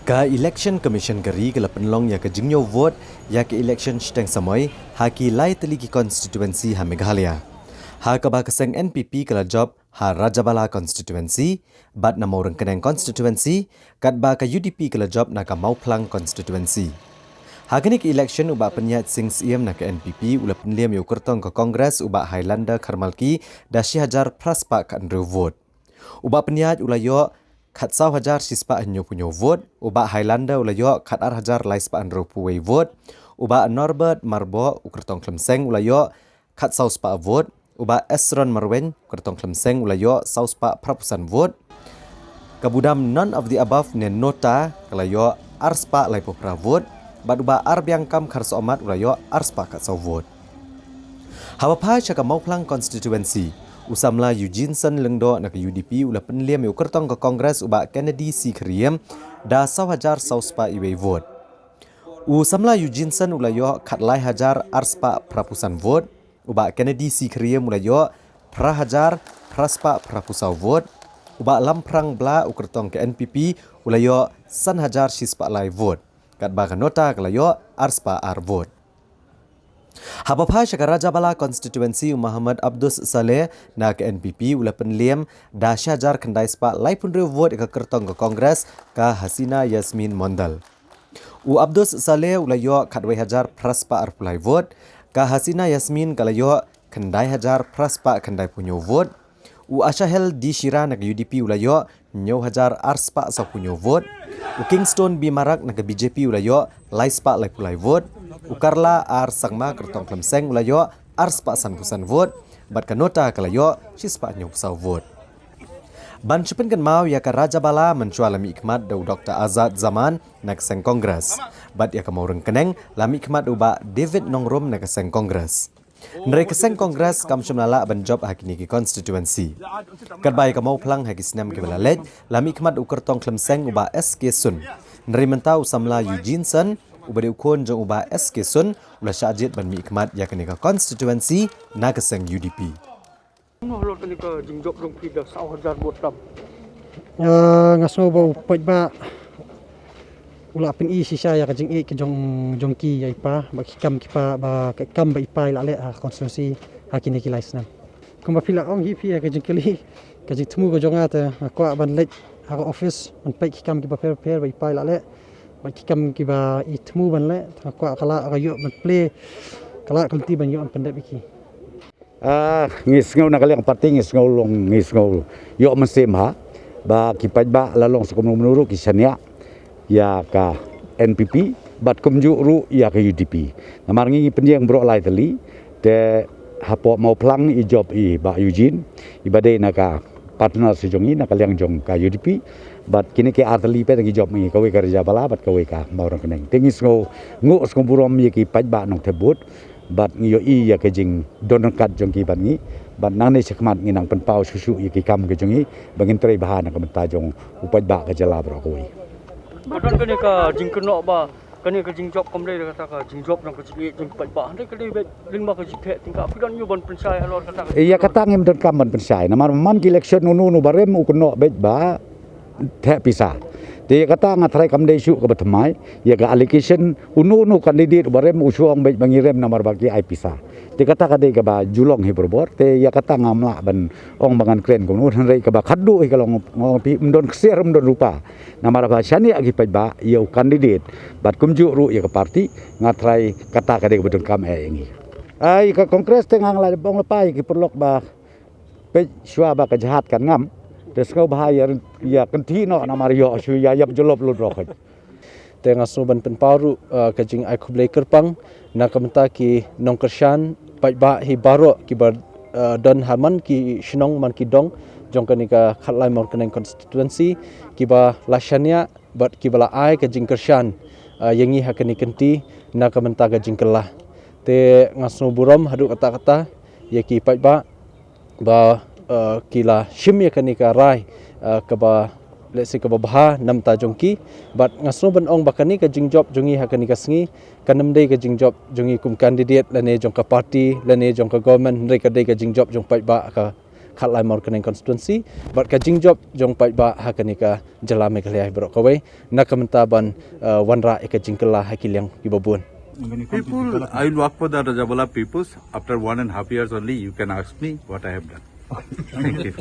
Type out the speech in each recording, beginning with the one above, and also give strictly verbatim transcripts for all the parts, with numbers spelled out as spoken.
Ka Election Commission ka ri ka la pynlong ïa ka jingñiew vote ïa ka election shiteng samoi ha ki lai tylli ki constituency ha Meghalaya. Ha kaba ka seng N P P ka la jop ha Rajabala constituency, bad na Mawryngkneng constituency, katba ka U D P ka la jop na ka Mawphlang constituency. Ha kane ka election u Bah Pynïaid Sing Syiem na ka N P P u la pynliem ïa u kyrtong ka Congress u Bah Highlander Kharmalki da shi hajar phra spah khathynriew vote. U Bah Pynïaid u la ïoh khatsaw hajar shi spah hynñiewphew hynñiew vote, u Bah Highlander u la ïoh khatar hajar lai spah hynriewphew wei vote, u Bah Norbert Marboh u kyrtong Khlem Seng u la ïoh khatsaw spah vote, u Bah Esron Marwein u kyrtong Khlem Seng u la ïoh saw spah phraphew san vote. Ka budam none of the above ne NOTA ka la ïoh ar spah laiphew phra vote, bad u Bah Arbiangkam Kharsaw Amat u la ïoh ar spah khatsaw vote. Haba phai sha ka Mawphlang constituency, u samla Eugene Sen Lyngdoh na ka U D P u la pynliem ïa u kyrtong ka Congress u Bah Kennedy C Khariem da saw hajar saw spah wei vote. U samla Eugene Sen u la ïoh khatlai hajar ar spah phraphew san vote, u Bah Kennedy C Khariem u la ïoh phra hajar phra spah phraphew saw vote, u Bah Lamphrang Blah u kyrtong ka N P P u la ïoh san hajar shi spah lai vote, katba ka NOTA ka la ïoh ar spah ar vote. Haba phai sha ka Rajabala constituency u Mohammad Abdus Saleh na ka N P P u la pynliem da shi hajar khyndai spah laiphew hynriew vote ïa ka kyrtong ka Congress ka Hasina Yasmin Mondal. U Abdus Saleh u la ïoh khatwei hajar phra spah arphew lai vote, ka Hasina Yasmin ka la ïoh khyndai hajar phra spah khyndaiphew hynñiew vote, u Ashahel D Shira na ka U D P u la ïoh hynñiew hajar ar spah sawphew hynñiew vote, u Kingstone B Marak na ka B J P u la ïoh lai spah laiphew lai vote, u Karla R Sangma kyrtong Khlem Seng u la ïoh ar spah sanphew san vote, bad ka NOTA ka la ïoh shi spah hynñiewphew saw vote. Ban shu pynkynmaw ïa ka Rajabala, mynshuwa la mihkhmat da u Doktor Azad Zaman na ka seng Congress, bad ïa ka Mawryngkneng la mihkhmat da u Bah David Nongrum na ka seng Congress. Hynrei ka seng Congress kam shym la lah ban jop ha kine ki constituency. Katba ïa ka Mawphlang ha ki snem kiba la leit la mihkhmat da u kyrtong Khlem Seng u Bah S K Sun. Hynrei mynta u samla Eugene Sen uba dei u khun jong u Bah S K Sun u la shah jied ban mihkhmat ïa kane ka constituency na ka seng U D P. Halor kane ka jingjop jong phi da saw hajar vote tam. Ah, nga sngew ba u paidbah u la pyni shisha ïa ka jingïeit ka jong, jong ki ïa i Pa, ba ki kam ki Pa, ba ka kam ba i Pa i la leh ha constituency ha kine ki lai snem. Kumba phi la ong hi phi ïa ka jingkylli, ka jingthmu ka jong nga te nga kwah ban leit ha ka office ban peit ki kam kiba pher pher ba i Pa i la leh, ba ki kam kiba i thmu ban leh, te nga kwah ka la ka ïoh ban plie, ka la ka lynti ban ïoh ban pyndep ïa ki. Ah, ngi sngew na ka liang party ngi sngew long ngi sngew ïoh mynsiem ha ba ki paidbah la long sa kumno kumno ruh ki shaniah ïa ka N P P bad kumjuh ruh ïa ka U D P. Namar ngi ngi pynïeng baroh lai tylli te hapoh Mawphlang i jop i Bah Eugene iba dei na ka partner sa jong ngi na ka liang jong ka U D P. Bad kine ki ar tylli pat ngi jop ngi kawei ka Rajabala bad kawei ka Mawryngkneng. Te ngi sngew nguh sngew burom ïa ki paidbah nongthep vote. Bad ngi ïohi ïa ka jingdon ryngkat jong ki bad ngi. Bad nangne shakhmat ngi nang pynpaw shuh shuh ïa ki kam ka jong ngi ba ngin trei bha na ka bynta jong u paidbah ka jylla baroh kawei. Ka don kane ka jingkynnoh ba kane ka jingjop kam dei kata ka jingjop jong ka jingïeit jong ki paidbah. Hynrei ka dei beit lyngba ka jingtheh tyngka, phi don aiu ban pynshai halor kata ka. Ïa kata ngim donkam ban pynshai. Namar man ki election uno uno ba rem u kynnoh beit ba theh pisa. Te ïa kata nga tharai kam dei shuh kaba thymmai ïa ka allegation uno uno candidate uba rem u shu ong beit ba ngi rem namar ba ki ai pisa. Te kata ka dei kaba ju long hi barabor. Te ïa kata ngam lah ban ong ba ngan kren kumno, hynrei kaba khatduh hi ka long, nga ong phi, ym don ksiar ym don rupa. Namar ba shaniah ki paidbah ïa u candidate bad kumjuh ruh ïa ka party, nga tharai kata ka dei kaba donkam eh ïa ngi. Ai ka Congress te nga la ong lypa ïa ki paralok ba peit shuwa ba ka jhat kan ngam. Te sngewbha ïa, ïa kynthih noh namar ïoh shu ïa ïap jyllop lut ruh. Te nga sngew ban pynpaw ruh, eh, ka jingai khublei kyrpang na ka bynta ki nongkyrshan paidbah hi baroh kiba, eh, don ha man ki shnong man ki dong jong kane ka Khatlai Mawryngkneng constituency kiba la shaniah bad kiba la ai ka jingkyrshan, eh, ïa ngi ha kane ka kynti na ka bynta ka jingkylla. Te nga sngew burom haduh katta katta ïa ki paidbah ba, eh, ki la shim ïa kane ka rai, eh, kaba lehse kaba bha na bynta jong ki. Bad nga sngew ban ong ba kane ka jingjop jong ngi ha kane ka sngi kan ym dei ka jingjop jong ngi kum candidate lane jong ka party lane jong ka government, hynrei ka dei ka jingjop jong paidbah ka Khatlai Mawryngkneng constituency bad ka jingjop jong paidbah ha kane ka jylla Meghalaya hi baroh kawei na ka bynta ban uh, wanrah ïa ka jingkylla ha ki liang kiba bun. People, I will work for the Rajabala peoples. After one and a half years only, you can ask me what I have done. Thank you.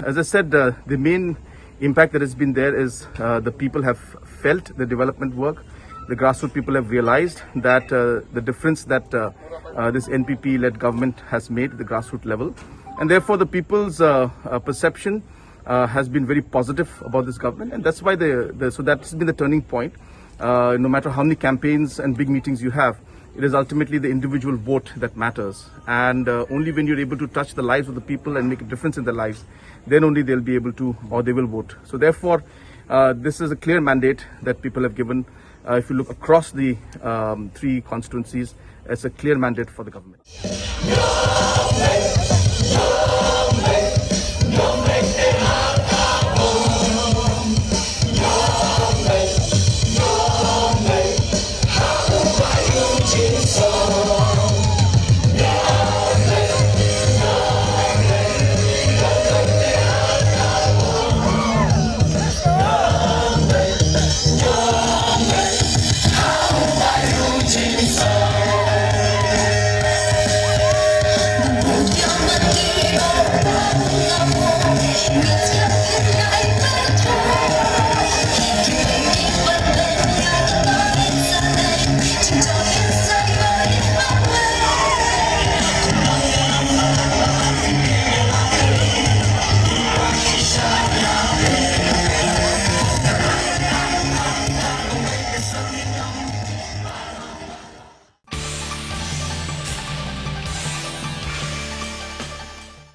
As I said, uh, the main impact that has been there is uh, the people have felt the development work. The grassroots people have realized that uh, the difference that uh, uh, this N P P-led government has made at the grassroots level, and therefore the people's uh, uh, perception uh, has been very positive about this government, and that's why the, the so that's been the turning point. Uh, no matter how many campaigns and big meetings you have, it is ultimately the individual vote that matters. And uh, only when you're able to touch the lives of the people and make a difference in their lives, then only they'll be able to, or they will vote. So therefore, uh, this is a clear mandate that people have given. Uh, if you look across the um, three constituencies, it's a clear mandate for the government.